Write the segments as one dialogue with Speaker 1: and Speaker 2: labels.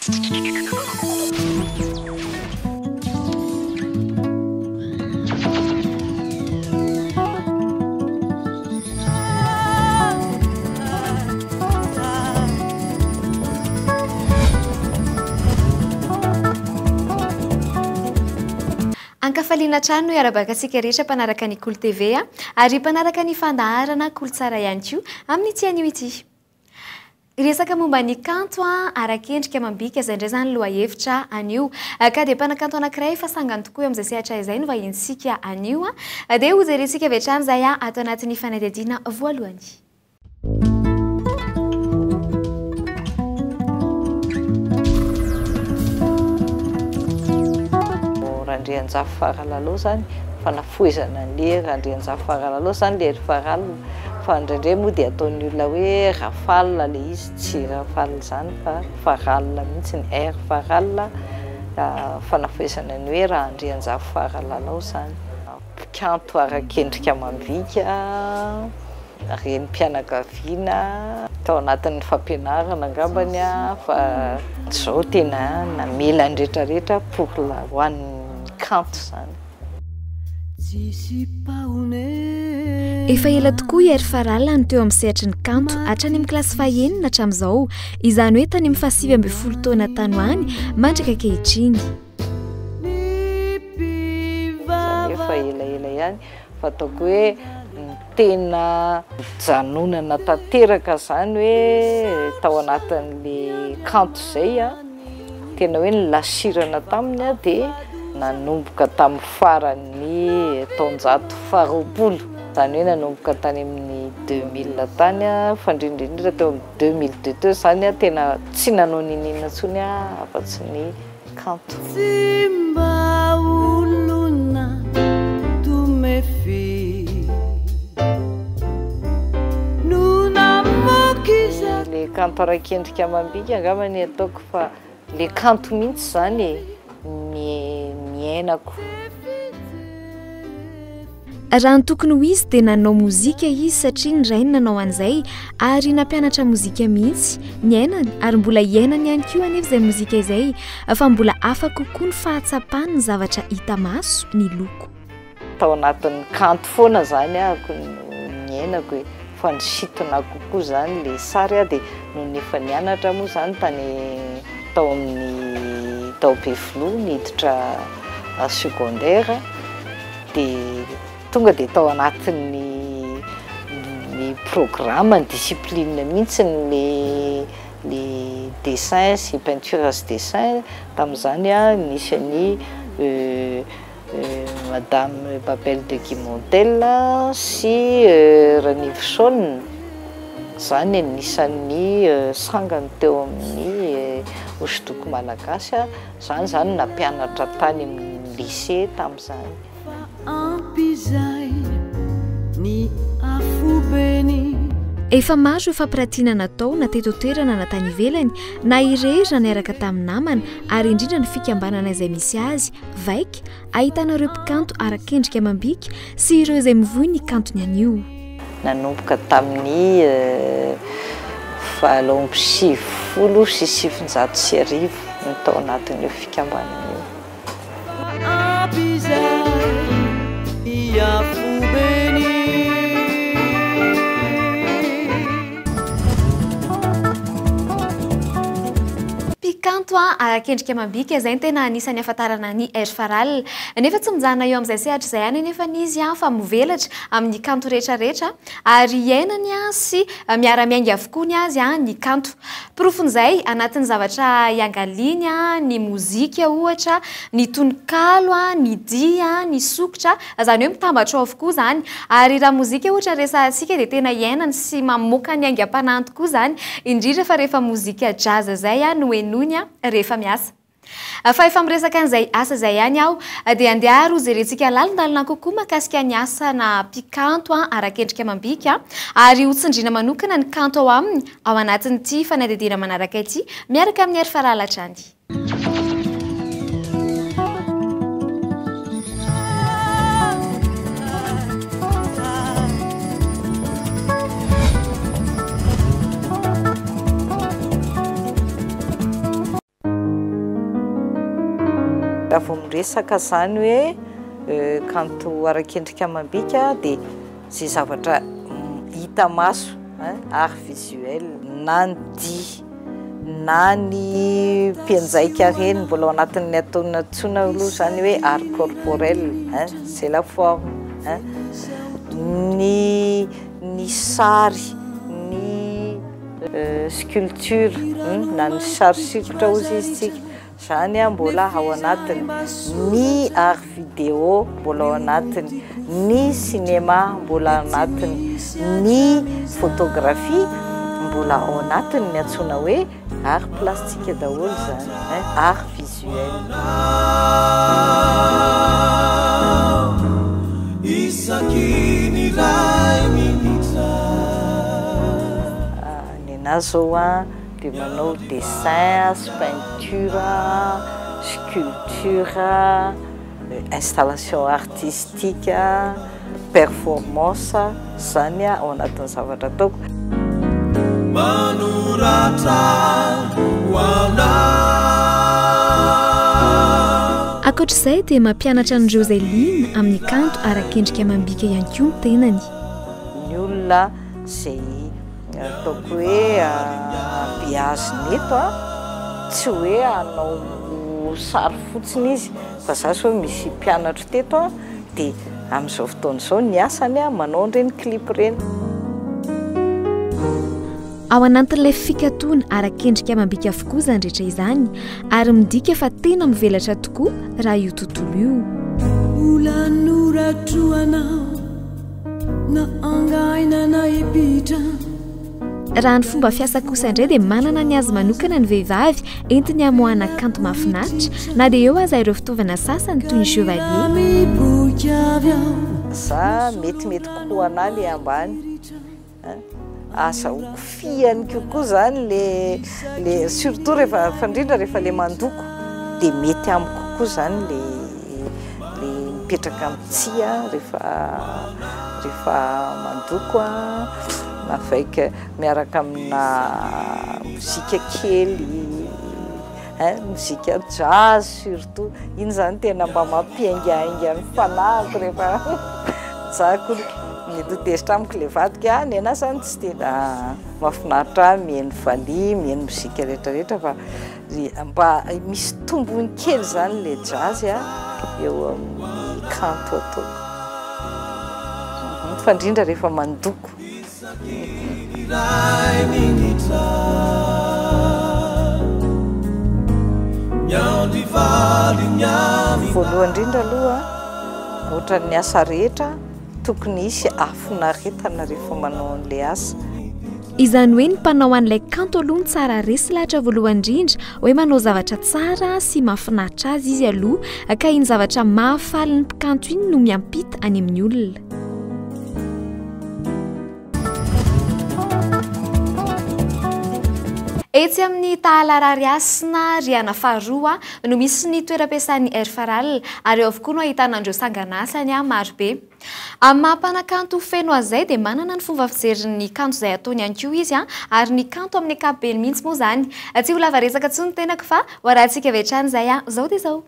Speaker 1: Ankafaliana hatrany no iarahabaka antsika rehetra mpanaraka ny Kolo TV ary mpanaraka ny fandaharana Kolotsara ihany koa amin'ity anio ity. Hiresaka momba ny kanto arak'endrika amam-bika izay indray izany lohahevitra anio. Ka dia mpanakanto anankiray efa sangany tokoa eo amin'izay sehatra izay no vahinintsika anio. Dia hojerentsika avy hatrany izay ato anatin'ny fanadihadiana voalohany.
Speaker 2: Randrianjafy Faralalao izany, fanafohezana an'ilay Randrianjafy Faralalao izany ilay Faral. Fa indraindray moa dia ataon'ny olona hoe rafale ilay izy, tsy rafale izany fa faral mihitsy, ny R faral, fanafohezana ny hoe Rahandrianjafy Faralalao izany. Mpikanto arak'endrika amam-bika, renim-pianakaviana, tao anatin'ny fampianarana angambany fa izao tena namela ny rehetrarehetra pour la ho an'ny kanto izany.
Speaker 1: Efa ela tokoa i Hery Farala no teo amin'ny sehatry ny kanto, hatrany amin'ny kilasy fahenina hatramin'izao, izany hoe tany amin'ny fahasivy ambin'ny folo taona tany ho any mandraka ankehitriny.
Speaker 2: Izany hoe efa elaela ihany, fa ataoko hoe ny tena nijanonana tanteraka izany hoe tao anatin'ilay kanto izay an. Tena hoe nilasirana taminy aho dia nanomboka tamin'ny faran'ny taonjato faharoapolo, izany hoe nanomboka tany amin'ny 2000 tany aho, fa indrindra indrindra teo amin'ny 2002 teo izany aho tena tsy nanao n'inon'inona intsony aho afa-tsy ny kanto.
Speaker 3: Tsy mba olona tomefy no namoaka izany.
Speaker 2: Ilay kanto arak'endrika amam-bika angamba ny ataoko fa le kanto mihitsy izany e ny niainako.
Speaker 1: Raha ny tokony ho izy dia nanao mozika izy satria ny rainy nanao an'izay ary nampianatra mozika mihitsy. Niainany ary mbola iainany ihany koa anefa izay mozika izay fa mbola hafa kokoa ny fahatsapany ny zavatra hita maso, ny loko.
Speaker 2: Tao anatin'ny kanto foana izany ahako no niainako e, fa nisintona kokoa izany ilay sary aho dia nony efa nianatra moa izany tany tao amin'ny tao Ampefiloha niditra secondaire dia tonga dia tao anatin'ny ny programme ny discipline mihitsy ilay ilay dessin sy peinture sy dessin, tamin'izany aho nisy an'i Madame Babel de Guy Montel sy Ranivoson, izany anisan'ny sangany teo amin'ny hosodoko malagasy, izany izany nampianatra tany amin'ny lycée tamin'izany.
Speaker 3: Fa ampy izay ny afobeny.
Speaker 1: Efa maro ireo fampiratiana natao na teto an-toerana na tany ivelany, na irery na niaraka tamin'ny namana ary indrindra ny fikambanana izay misy azy, Vaika, ahitana ireo mpikanto arak'endrika amam-bika sy ireo izay mivoy ny kantony anio.
Speaker 2: Nanomboka tamin'ny 1998 no tao anatin'io fikambanana io.
Speaker 1: Mpikanto arak'endrika amam-bika izay no tena anisan'ny ahafantarana an'i Hery Faral. Nefa tsy mijanona eo amin'izay sehatra izay ihany anefa izy fa mivelatra amin'ny kanto rehetra rehetra ary iainany sy miara-miainga avokoa ny azy ny kanto. Porofon'izay, anatin'ny zavatra iangaliany ny mozika ohatra, ny tononkalo, ny dihy, ny sokitra, izany hoe mitambatra ao avokoa izany. Ary raha mozika ohatra resahantsika dia tena iainany sy mamoaka ny aingam-panahiny tokoa izany, indrindra fa rehefa mozika jazz izay no henoiny rehefa miasa. Fa efa miresaka an'izay asa izay ihany aho, dia andeha ary hojerentsika lalindalina kokoa mahakasika ny asana mpikanto arak'endrika amam-bika, ary hotsindriana manokana ny kanto ao aminy ao anatin'ity fanadihadiana manaraka ity, miaraka amin'i Hery Farala hatrany.
Speaker 2: Raha vao miresaka izany hoe kanto arak'endrika amam-bika dia izay zavatra hita maso, art visuel, na ny dihy na ny mpianjaika ireny, mbola ao anatin'ny ataony antsoina aloha izany hoe art corporel, c'est la forme, ny ny sary, ny sculpture na ny sary sikotra hozy izy tsika, Zany mbola ao anatiny, ny art video mbola ao anatiny, ny cinéma mbola ao anatiny, ny photographie mbola ao anatiny ny antsoina hoe art plastique daholo zany hein, art visuel. Nenah zao an. Dia manao dessin sy peinture, sculpture, installation artistique, performance, izany ao anatin'ny zavatra ataoko.
Speaker 3: Manoratra ho anao.
Speaker 1: Ankoatra izay dia mampianatra an'ireo izay liana amin'ny kanto ara-kendrika amam-bika ihany koa ny tenany.
Speaker 2: Ny olona izay Ataoko hoe beazina eto a, tsy hoe hanao sary fotsiny izy fa za zao misy mpianatro teto a, dia amin'izao fotoana izao ny asany a manao an'ireny clip ireny.
Speaker 1: Ao anatin'ilay fikatona ara-kendrika amam-bika avokoa izany rehetra izany ary midika fa tena mivelatra tokoa raha io tontolo io.
Speaker 3: Mbola noratro anao. Na angaina na hipitra.
Speaker 1: Raha ny fomba fiasa kosa indray dia manana ny azy manokana ny vehivavy entiny hamoahana kanto mahafinaritra na dia eo aza ireo fitaovana sasany toy ny chevalier.
Speaker 2: Za metimety kokoa anah le ambany. Azahoako fihany kokoa zany le le surtout rehefa fa indrindra rehefa le mandoko de mety amiko kokoa zany le le mipetraka amin'ny tsihy rehefa rehefa mandoko an, avec miaraka amina mozika kely. Hein, mozika jazz surtout, iny zany tena mba mampiaingainga ny fanahiko rehefa za akory mety ho tezitra amiko le vadiko ah nenah zany tsy tena mahafinaritra ahy mihaino valiha, mihaino mozika rehetra rehetra fa mba misy tombony kely zany le jazz ah eo amin'ny kanto ataoko, fa indrindra rehefa mandoko. Voalohany indrindra aloha, ohatran'ny asa rehetra, tokony hisy hafinaretana rehefa manao an'ilay asa.
Speaker 1: Izany hoe ny mpanao an'ilay kanto aloha no tsara resy lahatra voalohany indrindra hoe manao zavatra tsara sy mahafinaritra azy izy aloha ka iny zavatra mahafaly ny mpikanto iny no miampita any amin'ny olona. Etsy amin'ny Tahala Rarihasina, rihana faharoa, no misy ny toeram-piasan'ny Air Faral ary eo avokoa no ahitana an'ireo sanganasany marobe. Amin'ny maha mpanakanto feno azy izay dia manana ny fomba fijeriny ny kanto izay ataony ihany koa izy ary ny kanto amin'ny ankapobeny mihitsy moa izany. Tsy ho lava resaka intsony ny tenako fa ho arahantsika avy hatrany izay izao dia izao.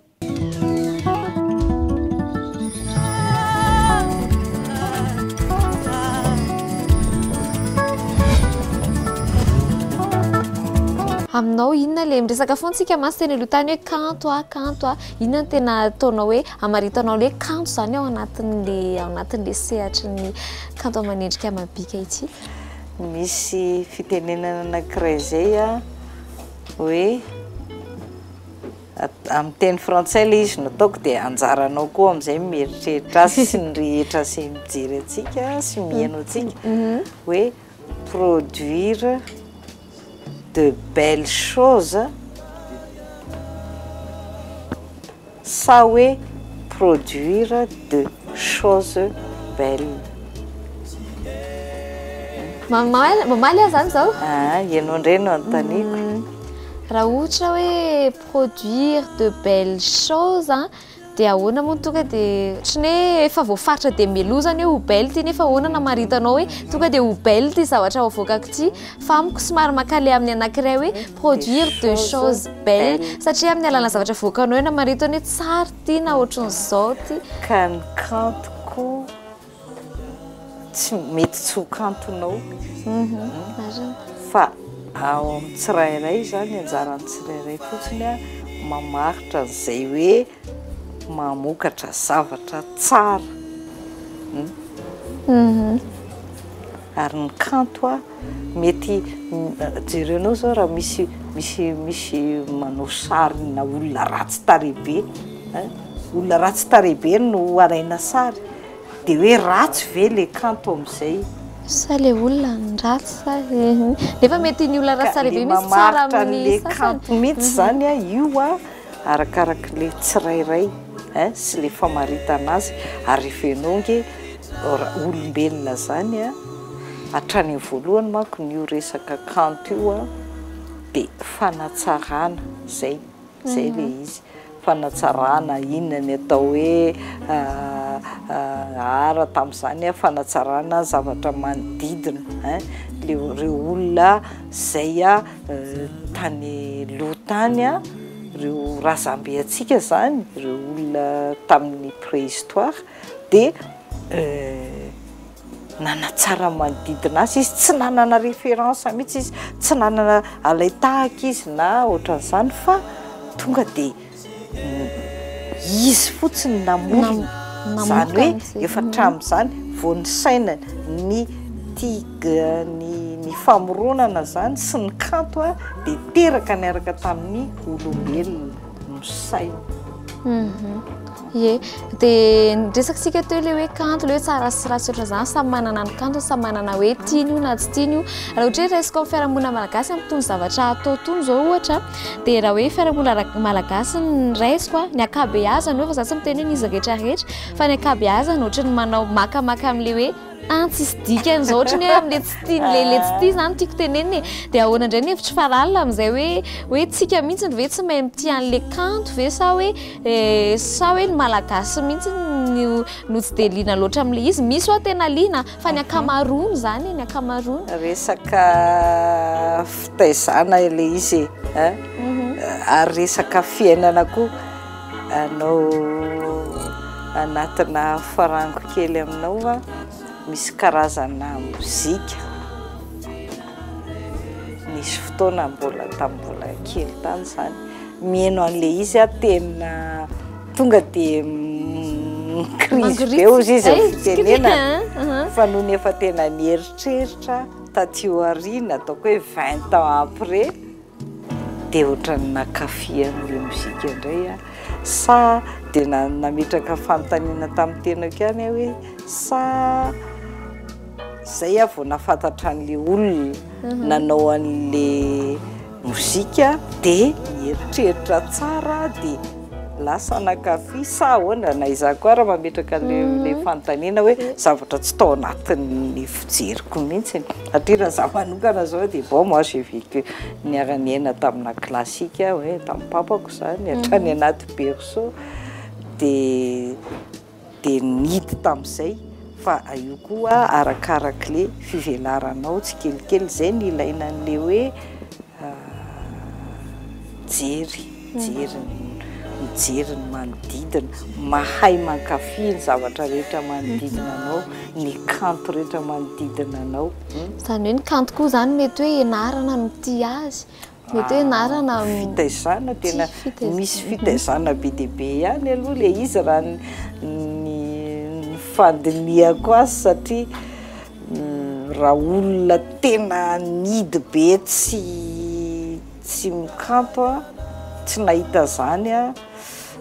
Speaker 1: Aminao inona le miresaka foana tsika mantsy teny aloha tany hoe kanto a kanto a inona no tena ataonao hoe amaritanao le kanto zany ao anatin'le ao anatin'le sehatry ny kanto aman'endrika amam-bika ity?
Speaker 2: Misy fitenenana anankiray izay a hoe Amin'ny teny frantsay ilay izy no ataoko dia anjaranao koa amin'izay mieritreritra azy sy ny rehetra izay mijery antsika sy mihaino antsika hoe produire de belles choses sa hoe produire de choses belles.
Speaker 1: Mamaly mamaly aho zany zao?
Speaker 2: Ah, ianao indray no anontaniako.
Speaker 1: Raha ohatra hoe produire de belles choses an, Dia ahoana moa no tonga dia ohatran'ny hoe efa voafaritra dia mialoha izany hoe ho belle ity nefa ahoana no hamaritanao hoe tonga dia ho belle ity zavatra ho avoakako ity fa amiko somary makale amin'ny anankiray hoe produire de choses belles satria amin'ny alalan'ny zavatra avoakanao eo no hamaritana hoe tsara ity na ohatran'izao ity.
Speaker 2: Ka ny kantoko tsy mety tsy ho kantonao fa ao amin'ny tsirairay izany anjaran'ny tsirairay fotsiny mamaritra an'izay hoe mamokatra zavatra tsara ary ny kanto mety jerenao izao raha misy misy misy manao sarina olona ratsy tarehy be olona ratsy tarehy be no alaina sary Dia hoe ratsy ve le kanto amin'izay?
Speaker 1: Sa le olona no ratsy sa nefa mety ny olona ratsy tarehy be mihitsy tsara amin'ny sasany.
Speaker 2: Le kanto mihitsy zany a io a arakarak'le tsirairay ein sy le famaritana azy ary rehefa ianao nge olombelona zany a hatrany amin'ny voalohany manko ny io resaka kanto io a dia fanatsarana zay. Zay le izy. Fanatsarana inona ny atao hoe art tamin'izany an, fanatsarana zavatra manodidina ein, le ireo olona zay tany aloha tany an, ireo razambe antsika zany, ireo olona tamin'ny préhistoire dia Nanatsara ny manodidina azy izy, tsy nanana référence mihitsy izy, tsy nanana alain-tahaka izy na ohatran'izany fa tonga dia izy fotsiny namorona, izany hoe efa hatramin'izany vao nisaina ny tia ny famoronana izany sy ny kanto dia teraka niaraka tamin'ny olombelona misaina.
Speaker 1: Ie, dia niresaka isika teo ilay hoe kanto, ilay hoe tsara sy ratsy ohatran'izany, samy manana ny kantony, samy manana hoe tiany io na tsy tiany io. Raha ohatra hoe raisiko amin'ny fiarahamonina malagasy amin'itony zavatra atao itony izao ohatra, dia raha hoe fiarahamonina malagasy no raisiko, ny ankabeazany eo fa izaho tsy miteny hoe ny izy rehetra rehetra, fa ny ankabeazany ohatran'ny manao makamaka amin'ilay hoe An tsisy dikany zao otrany hoe amle tsy tia le le tsy tia zany tiako tenenina e de ahoana indray ny hevitry Farala amizay hoe hoe tsika mihitsy ve tsy mahay mitia anle kanto ve sa hoe sa hoe ny malagasy mihitsy no no tsy de liana loatra amle izy misy hoa tena liana fa ny ankamaroany zany e ny ankamaroany.
Speaker 2: Resaka fitaizana ilay izy e an, ary resaka fiainana koa, anao anatina farango kely aminao a, misy karazana mozika, nisy fotoana mbola tamin'ny mbola kely tany izany, mihaino an'ilay izy aho tena tonga dia mi-crise be hozy izy amin'ny fitenenana, fa nony efa tena nieritreritra taty aoriana ataoko hoe vingt ans après, Dia ohatran'ny nankafy an'ilay mozika indray aho. Sa dia nametraka fanontaniana tamin'ny tenako ihany aho hoe sa izay aho vao nahafantatra an'ilay olona nanao an'ilay mozika dia nieritreritra tsara aho dia lasa nankafy sa ahoana? Na izaho koa ary mametraka an'ilay fanontaniana hoe zavatra tsy tao anatin'ny fijeriko mihitsy. Satria raha izaho manokana izao dia bon moi j'ai vécu niara-niaina tamina classique aho e, tamin'ny papako izany hatrany anaty berceau dia dia nidy tamin'izay fa io koa arakarak'ilay fivelaranao tsikelikely, izay no ilaina an'ilay hoe Mijery, mijery ny mijery ny manodidina, mahay mankafy ny zavatra rehetra manodidina anao, ny kanto rehetra manodidina anao.
Speaker 1: Izany hoe ny kanto koa izany mety hoe ianarana no tia azy, mety hoe ianarana
Speaker 2: Fitaizana tena misy fitaizana be dia be ihany aloha ilay izy raha ny fandinihako azy satria Raha olona tena nidy be tsy tsy mikanto a, tsy nahita zany a,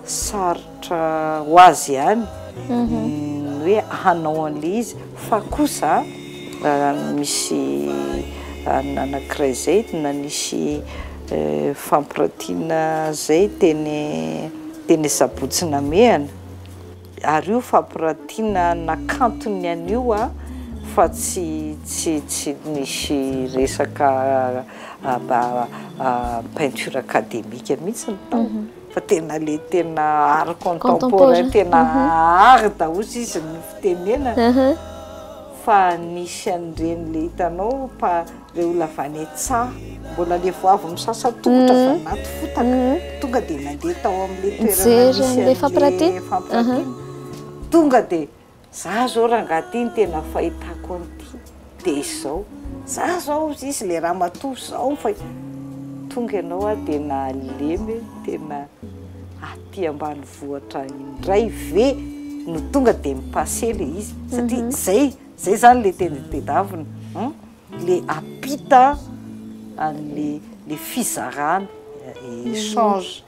Speaker 2: sarotra ho azy ihany ny hoe hanao an'le izy fa kosa misy anankiray zay nanisy fampiratiana zay teny teny Sabotsy Namehana. Ary io fampiratiana nakanton'ny an'io a, Fa tsy tsy tsy nisy resaka peinture académique mihitsy ny tao fa tena le tena art contemporain, tena art daholo sisa ny fitenenana. Fa nisy an'ireny le hitanao pa reo olona avy any an-tsaha mbola le vao avy misasa tongotra avy anaty fotaka tonga dia nandeha tao amin'le toerana nisy an'le fampirantiana, tonga dia Za zao rangaha ty ny tena fahitako an'ity de izao, za zao ozy izy le ramatoa zao ny fahitako, tonga ianao aho de nalemy hoe tena aty ambanivohitra indray ve no tonga de mi-passer le izy satria zay, zay zany le tena tedavina an. Le ampita an'le le fizarana, échange.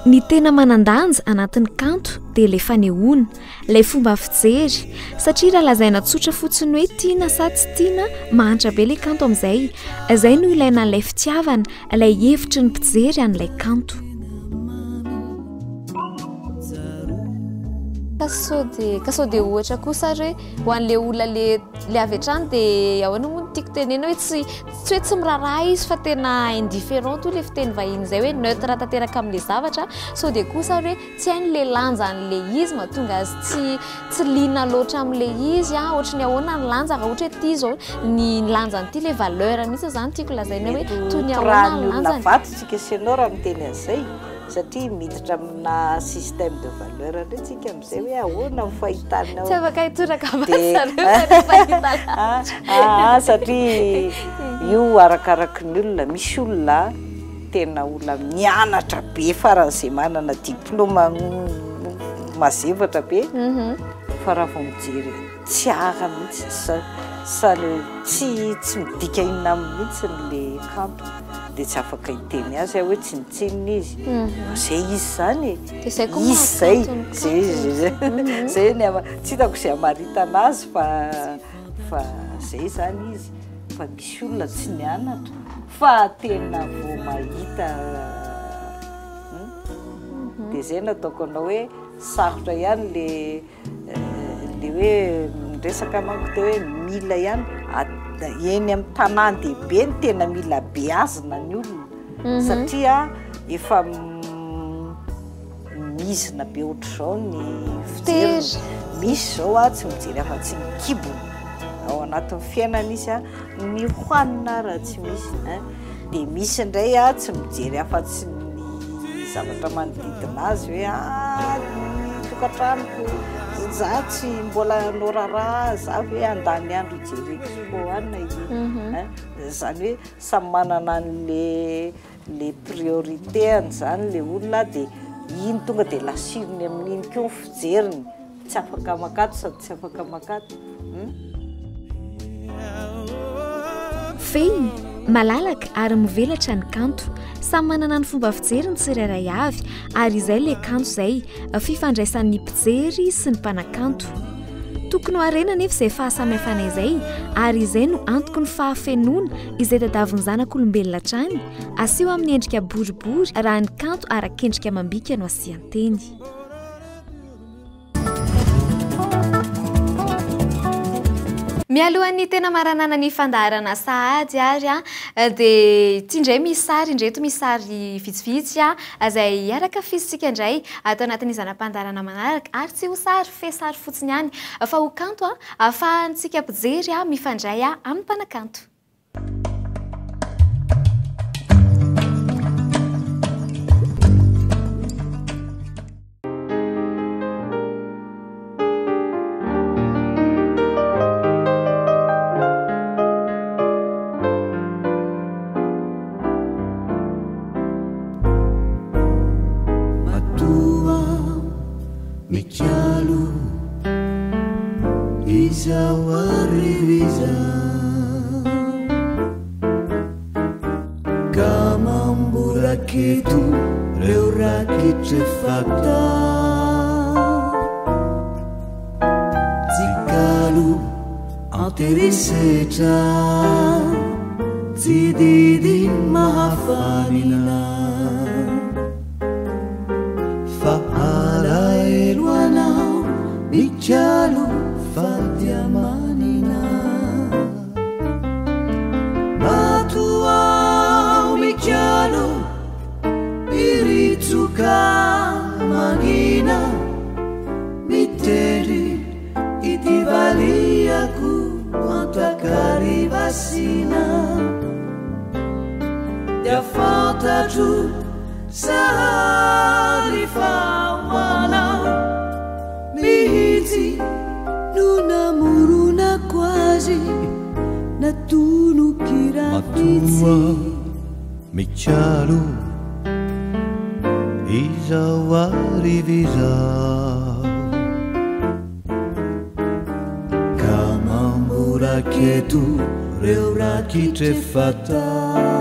Speaker 1: Ny tena manan-danja anatin'ny kanto dia ilay fanehoana, ilay fomba fijery, satria raha lazaina tsotra fotsiny hoe tiana sa tsy tiana, mahantra be ilay kanto amin'izay. Izay no ilaina an'ilay fitiavana, ilay hevitry ny mpijery an'ilay kanto. Ka sao dia ka sao dia ohatra kosa ary hoe ho an'ilay olona le le avy hatrany dia ahoana moa no tiako tenenina hoe tsy tsy hoe tsy miraharaha izy fa tena indifférent toy ilay fiteny vahiny izay hoe neutre tanteraka amin'ilay zavatra, sao dia kosa ary hoe tsy hainy ilay lanjan'ilay izy mahatonga azy tsy tsy liana loatra amin'ilay izy an, ohatry ny ahoana ny lanja raha ohatra hoe ity izao ny lanjan'ity ilay valeur mihitsy izany tiako lazaina hoe toy ny ahoana ny
Speaker 2: Mety ho torahan'ny olona
Speaker 1: lanjany.
Speaker 2: vato tsika sy ianao raha miteny an'izay. Satria miditra amina système de valeur indray tsika amin'izay hoe ahoana ny fahitanao.
Speaker 1: Tsy afaka hitoraka vato zareo fa ny fahita lavitra.
Speaker 2: Aa satria io arakaraky ny olona, misy olona tena olona mianatra be faran'izay manana diplôme mazevatra be fa raha vao mijery tsy ara mihitsy, sa tsy tsy midika inona aminy mihitsy le kanto dia tsy afaka hiteny azy aho hoe tsinontsinona izy fa zay izy izany e, izy zay, zay zay ny tsy hitako izay hamaritana azy fa fa zay izany izy fa misy olona tsy nianatra fa tena vao mahita dia zay no ataoko anao hoe sarotra ihany le Le hoe niresaka manko teo hoe mila ihany eny amin'ny tanàn-dehibe no tena mila beazina ny olona satria efa mizina be ohatr'izao ny fijeriny. Misy izao a tsy mijery afa-tsy ny kibony ao anatin'ny fiainana izy a, ny hohanina ara tsy misy ein, dia misy indray a tsy mijery afa-tsy ny zavatra manodidina azy hoe ah ny tokantranoko, za tsy mbola hanao raharaha, za ve handany andro hijery expo any ein, zany hoe samy manana an'le le priorité-ny zany le olona dia iny tonga dia lasiriny amin'iny koa ny fijeriny. Tsy afaka makato sady tsy afaka makato.
Speaker 1: Fehiny, malalaka ary mivelatra ny kanto. Samy manana ny fomba fijery ny tsirairay avy ary izay ilay kanto izay, fifandraisan'ny mpijery sy ny mpanakanto. Tokony ho harena anefa izay fahasamihafana izay ary izay no antoky ny fahafenoana izay tadiavin'ny zanak'olombelona hatrany, aseho amin'ny endrika boribory raha ny kanto arak'endrika amam-bika no asian-teny. Mialohan'ny tena maranana ny fandaharana sahady ary dia ity indray misy sary, indreto misy sary vitsivitsy izay hiaraka fisintsika indray ato anatin'ny zana-pandaharana manaraka ary tsy ho sary fe sary fotsiny ihany fa ho kanto ahafahantsika mpijery mifandray amin'ny mpanakanto.
Speaker 3: Matoa mikalo izao ary izao Ka mamboraketo reo rakitra fakta Tsy kalo anterisetra Tsy didy mahafanina Fa alahelo anao. Dia fantatro sahady fa ho anao mihitsy no namoronako azy natonon-kira vitsy.
Speaker 4: Matoa mikalo izao hariva izao.
Speaker 3: Ka mamboraketo reo rakitra efa tao.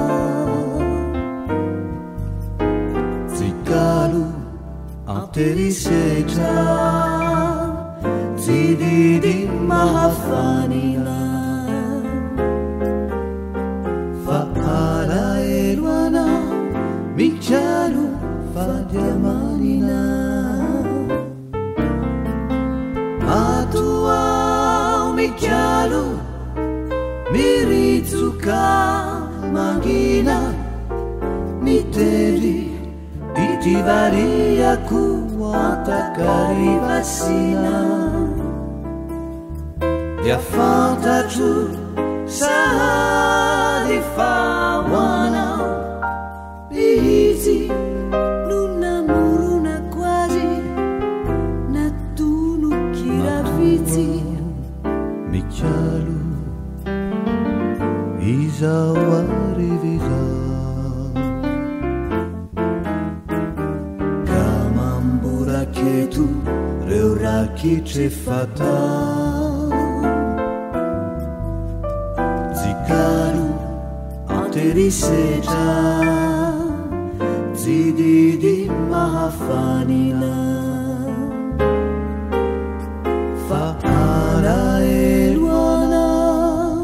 Speaker 3: Tsy kalo anterisetra, tsy didy mahafanina. Fa alahelo anao mikalo fa dia manina. Matoa mikalo miritsoka mangina, mitendry ity variako antakarivasina. Dia fantatro sahady fa ho anao mihitsy
Speaker 5: no namoronako azy natonon-kira vitsy.
Speaker 4: Mikalo izao hariva izao.
Speaker 3: Ka mamboraketo reo rakitra efa tao. Tsy kalo anterisetra, tsy didy mahafanina. Fa alahelo anao.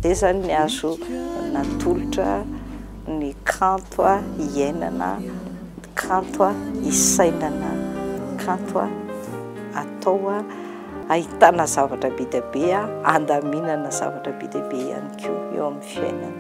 Speaker 2: Zay zany ny azo natolotra ny kanto iainana, kanto isainana, kanto atao ahitana zavatra be dia be, andaminana zavatra be dia be ihany koa eo amin'ny fiainana.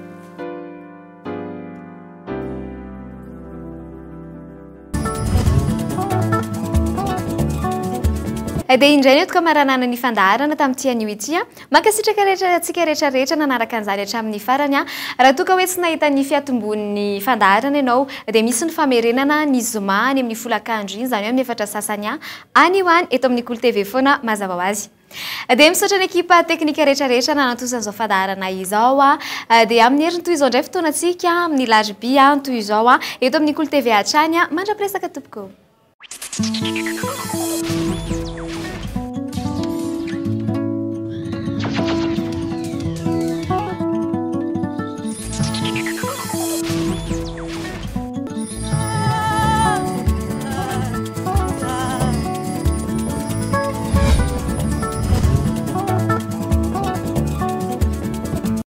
Speaker 1: Dia indray ny eto kamaranana ny fandaharana tamin'ity anio ity. Mankasitraka rehetra antsika rehetra rehetra nanaraka an'izany hatramin'ny farany. Raha toa ka hoe tsy nahita ny fiatombon'ny fandaharana ianao, dia misy ny famerenana ny zoma any amin'ny folakandro iny, izany hoe amin'ny efatra sasany any ho any eto amin'ny Kolo TV foana mazava ho azy. Dia misaotra ny ekipa teknika rehetra rehetra nanantosan'izao fandaharana izao. Dia amin'ny heriny toy izao indray fotoanantsika amin'ny larobia toy izao eto amin'ny Kolo TV hatrany. Mandra-piresaka tompoko.